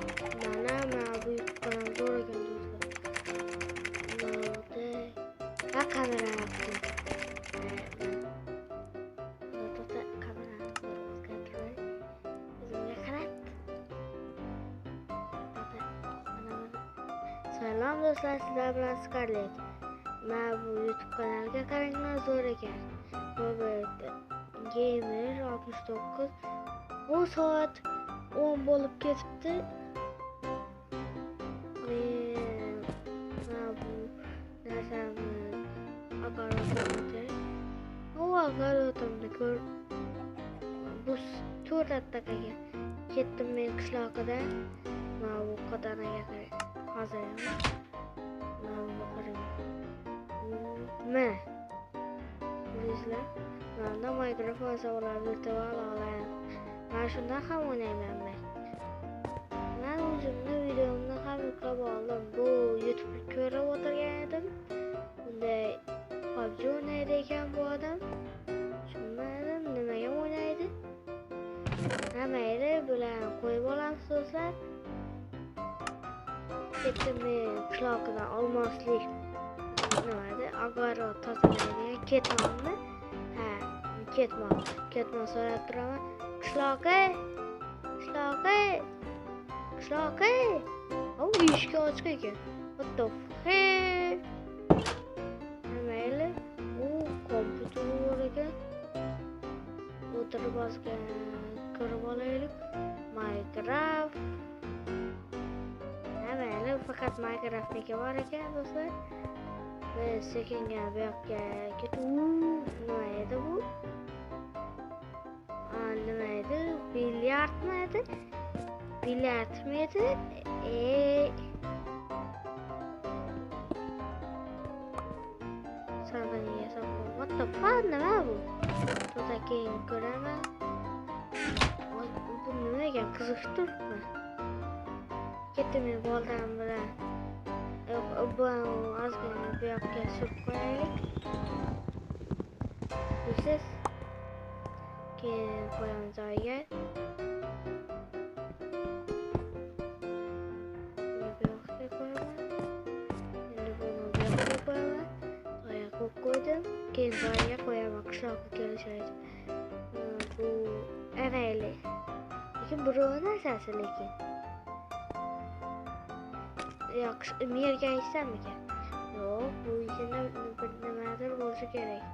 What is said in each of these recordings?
Mana bu YouTube kanalim zo'r ekan do'stlar. Ha, kamera yoqdim. To'xta, kamerani bir o'zgartiray. O'zimga qarat. To'xta, mana. Salom do'stlar, sizlar bilan Scarlett. Mana bu YouTube kanaliga qaranglar, zo'r ekan. Robert Gamer 69. Bu soat 10 bo'lib ketibdi. Men bu narsamni огородimni, u огородimni ko'r. Bu 4 attakaga ketdim men qishloqidan. Mana bu qodanaga qarang. Hozir mana bu qarang. Mana ko'ringizlar. Mana Minecraft olsa bo'ladi, virtual olam. Mana shundan ham o'ynayman men. Men o'zimni videomni ham yuklab oldim. Bu YouTube'ni ko'rib o'tirgan edim. Bunday PUBG o'ynaydi ekan bu odam. Tushunmadim, nimaga o'ynaydi? Ha, mayli, bularni qo'yib olamiz do'stlar. Ketdim men qishloqidan olmoslik nima edi? Огород tozalaydigan ketmonni. Ha, ketmon. Ketmon so'rab turaman. Qishloqi! Qishloqi! Qishloqi! O, eshik ochiq ekan. What the heck? Mayli, u kompyuter bor ekan. O'tirib ozgina ko'rib olaylik. Minecraft. Mayli, faqat Minecraftniki bor ekan do'stlar. Biz sekingina bu yoqqa ketib, nima edi bu? Nima edi? Bilyardmi edi? Bilyardmi edi? Sandıqni yasab, what the fuck, nima bu? To'xta, keyin ko'raman. Bu nima ekan? Qiziq turibmi? Ketdim men boltam bilan. Bu ozgina bu yoqqa surib qo'yaylik. Bilsiz. Keyin qo'yamiz joyiga. Buni bu yoqqa qo'yaman. Endi buni bu yoqqa qo'yaman. Joyiga qo'yib qo'ydim. Keyin joyiga qo'yaman qishloqqa kelishadi. Bu mayli. Lekin birov narsasi lekin. Yo'q, merga aytsammikan? Yo'q, bu ichida bir nimadir bo'lishi kerak.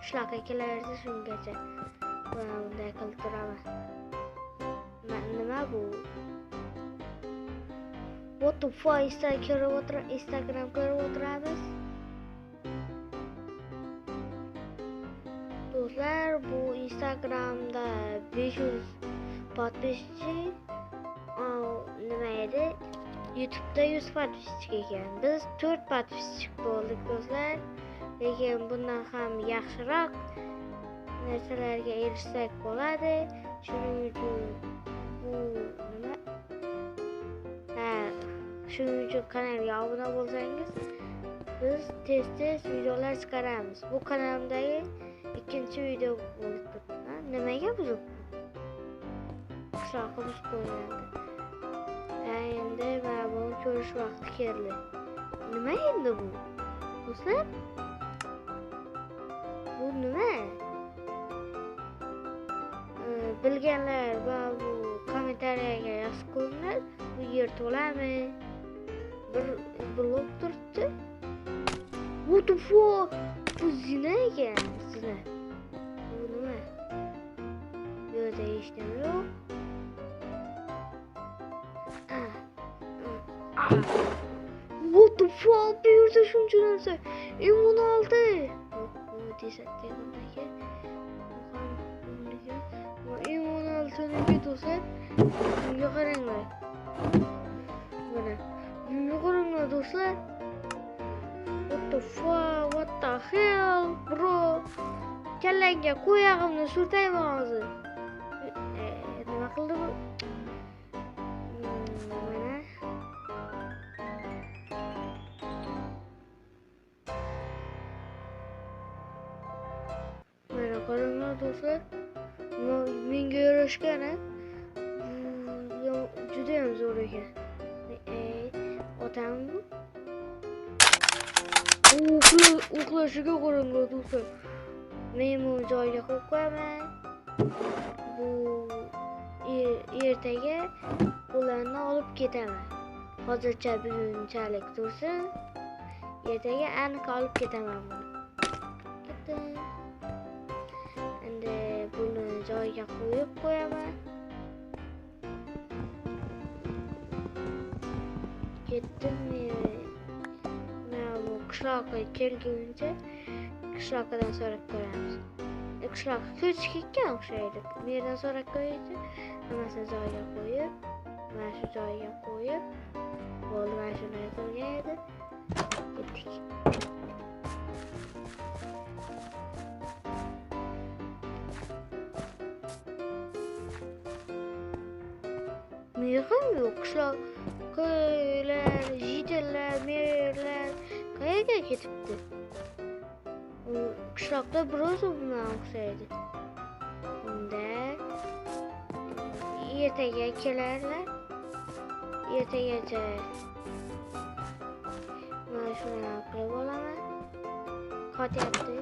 Qishloqqa kelaversa shungacha. Mana bunday qilib turaman. Nima bu? What the fuck, Instagram ko'rib o'tiramiz. Do'stlar, bu Instagramda 500 подписчик, nima edi? YouTube'da 100 подписчик ekan. Biz 4 подписчик bo'ldik do'stlar. Lekin bundan ham yaxshiroq narsalarga erishsak bo'ladi. Shuning uchun bu nima? Ha, shuning uchun kanalga obuna bo'lsangiz, biz tez-tez videolar chiqaramiz. Bu kanalimdagi ikkinchi video bo'lib turibdi. Nimaga buzib? Qishloqqa buzib qo'yildi. Ha, endi mana buni ko'rish vaqti keldi. Nima endi bu? Do'stlar? Bu nima? Bilganlar va bu kommentariyaga yozib qo'yinglar. Bu yer to'lami? Bir blok turibdi. What the fuck? Bu zina ekan, zina. Bu nima? Bu yerda hech nima yo'q. What the fuck? Bu yerda shuncha narsa. M16. Yo'q, bu desakdagi. Bu M16niki do'stlar. Bunga qaranglar. Mana. Bunga qaranglar do'stlar. What the fuck? What the hell, bro? Kallangga qo'yog'imni surtayman hozir. Nima qildi bu? Mana. Mana qaranglar do'stlar. Menga yarashgan, juda ham zo'r. zo'r ekan. Otam bu. Uxlashiga qaranglar do'stlar. Men bu joyga qo'yib qo'yaman. Bu ertaga ularni olib ketaman. Hozircha bugunchalik tursin. Ertaga aniq olib ketaman buni. Ketdim. Endi buni joyiga qo'yib qo'yaman. Ketdim men bu qishloqqa kelguncha qishloqdan so'rab ko'ramiz. Qishloqqa ko'chib ketgan o'xshaydi. Bu yerdan so'rab ko'raychi. Hammasini joyiga qo'yib, mana shu joyiga qo'yib, bo'ldi, mana shunday turgan edi. Ketdik. Mer ham yo'q, qishloqlar, jitellar, merlar qayerga ketibdi? Qishloqda bir o'zi bilan o'xshaydi. Unda ertaga kelarlar. Ertagacha mana shuni qilib olaman. Qotyapti.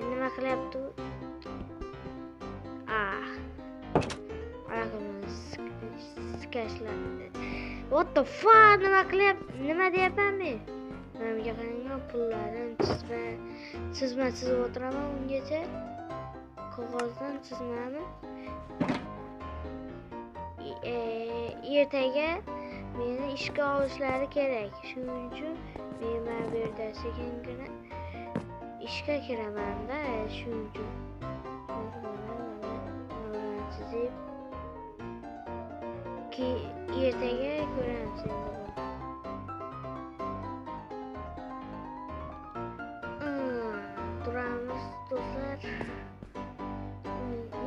Nima qilyapti? Skashlar. What the fuck? Nima qilyapti? Nima deyapman men? Menga qarang, pullardan chizma chizib o'tiraman ungacha. Qog'ozdan chizmani. Ertaga meni ishga olishlari kerak. Shuning uchun men mana bu yerda sekingina ishga kiraman-da, shuning uchun. Mana chizib ki ertaga ko'ramiz endi buni. Turamiz do'stlar.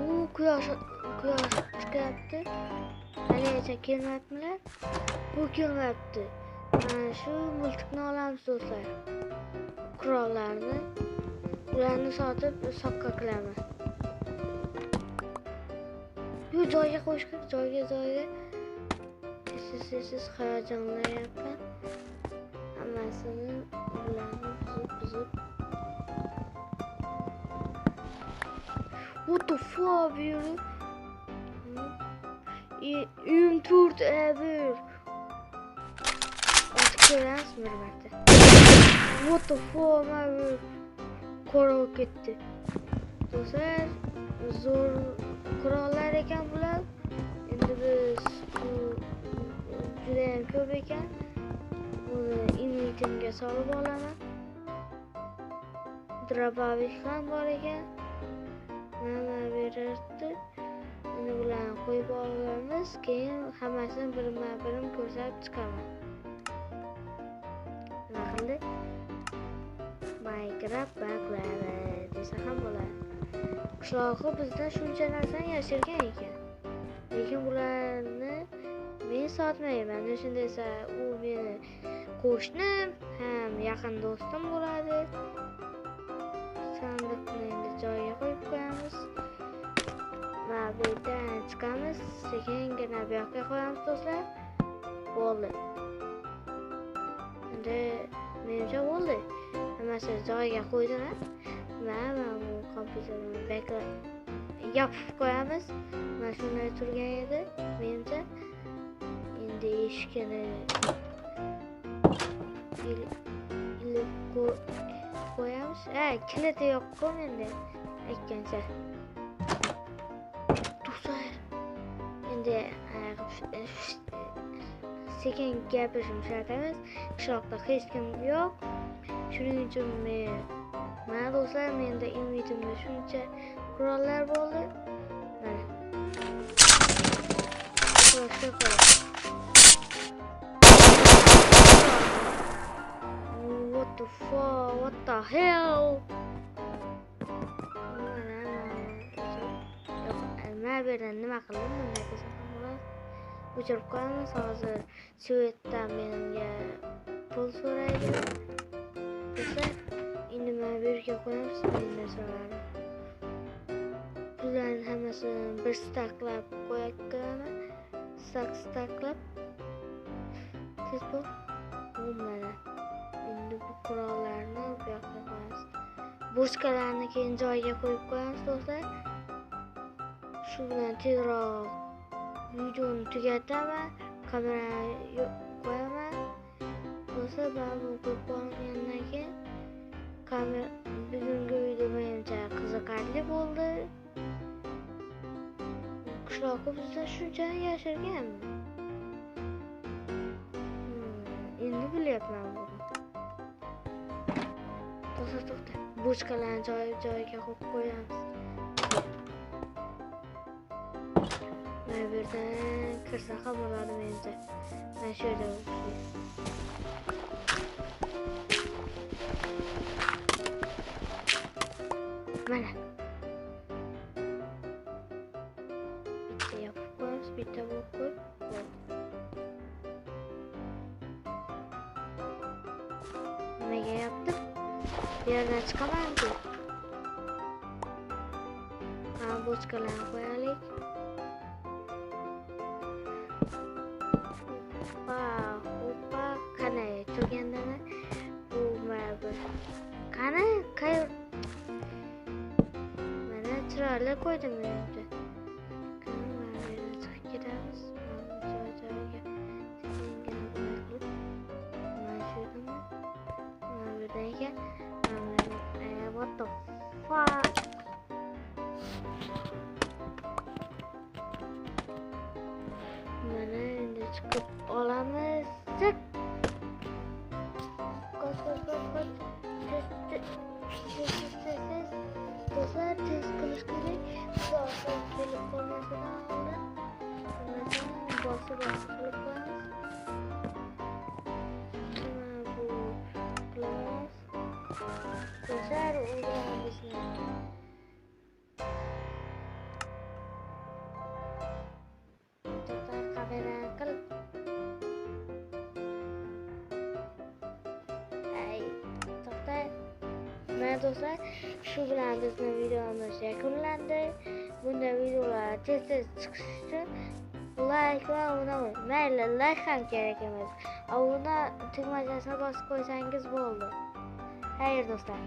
U quyosh chiqyapti. Haligacha kelmayaptilar. Bu kelmayapti. Mana shu miltiqni olamiz do'stlar. Qurollarni, ularni sotib soqqa qilaman. Bu joyga qo'yish kerak, joyga. Siz hayajonlanyapman. Hammasini ularni buzib. What the fuck yürü? M4 E1. Artık ko'ramiz bir marta. What the fuck, qurol ketdi. Do'stlar, zo'r qurollar ekan bular. Endi biz bu juda ham ko'p ekan. Buni inventimga solib olaman. Drabavik ham bor ekan. Mana berardi. Endi bularni qo'yib olamiz, keyin hammasini birma-birim ko'rsatib chiqaman. Nima qildi? Minecraft baklari desa ham bo'ladi. Qishlog'i bizdan shuncha narsani yashirgan ekan. Lekin bularni men sotmayman. Shunda esa u meni qo'shnim, ham yaqin do'stim bo'ladi. Sandiqni endi joyiga qo'yib qo'yamiz. Va bu yerdan chiqamiz, sekingina bu yoqqa qo'yamiz do'stlar. Bo'ldi. Endi menimcha bo'ldi. Hammasi joyiga qo'ydim. Mana bu kompyuterni yopib qo'yamiz. Mana shunday turgan edi menimcha. Endi eshikini ilib qo'yamiz. Kiliti yo'q-ku menda aytgancha. Do'stlar, endi sekin gapirishim shart emas. Qishloqda hech kim yo'q. Shuning uchun men mana do'stlar, menda inventimda shuncha qurollar bo'ldi. Mana. What the fuck? What the hell? Mana bu yerdan nima qildim? Bunday qilsam ham bo'ladi. O'chirib qo'yamiz. Hozir Svetdan menga pul so'raydi. Do'stlar, endi mana bu yerga qo'yamiz men narsalarni. Pullarni hammasini bir staklab qo'yib qo'yaman. Stak-staklab. Tez bo'l. Mana. Endi bu qurollarni bu yoqqa qo'yamiz. Bochkalarni keyin joyiga qo'yib qo'yamiz do'stlar. Shu bilan tezroq videoni tugataman, kamerani qo'yaman. Do'stlar, mana bu qo'yib qo'ygandan keyin kamera bugungi video menimcha qiziqarli bo'ldi. Qishloqni bizda shuncha yashirganmi? Endi bilyapman buni. To'xta, to'xta. Bochkalarni joyiga qo'yib qo'yamiz. Mana bu yerdan kirsa ham bo'ladi menimcha. Mana shu yerda mana. Bitta yopib qo'yamiz, bitta blok qo'yib bo'ldi. Nimaga yopdim? Bu yerdan chiqaman-ku. Mana bochkalarni qo'yaylik. Hoppa, hoppa, qani turgandami? Bu mana bir. Qani, qayer? Mana chiroyli qo'ydim menimcha. Qani, mana bu yerdan chiqib ketamiz. Mana joy joyiga sekingina bunday qilib. Mana shu yerdami? Mana bu yerdan ekan. Mana what the fuck? Mana endi chiqib olamiz. Chiq. Qoch, qoch, qoch, qoch. Tez, tez, tez, tez, tez. Do'stlar, tez qilish kerak. Xudo kelib qolmasidan oldin hammasini bosib qilib qo'yamiz. Mana bu qilamiz. Do'stlar, u bilan bizni to'xta, kamerani qil. Ay, to'xta. Mana do'stlar, shu bilan bizning videomiz yakunlandi. Bunday videolar tez-tez chiqishi uchun like va obuna bo'ling. Mayli, like ham kerak emas. Obuna tugmachasini bosib qo'ysangiz bo'ldi. Xayr do'stlar.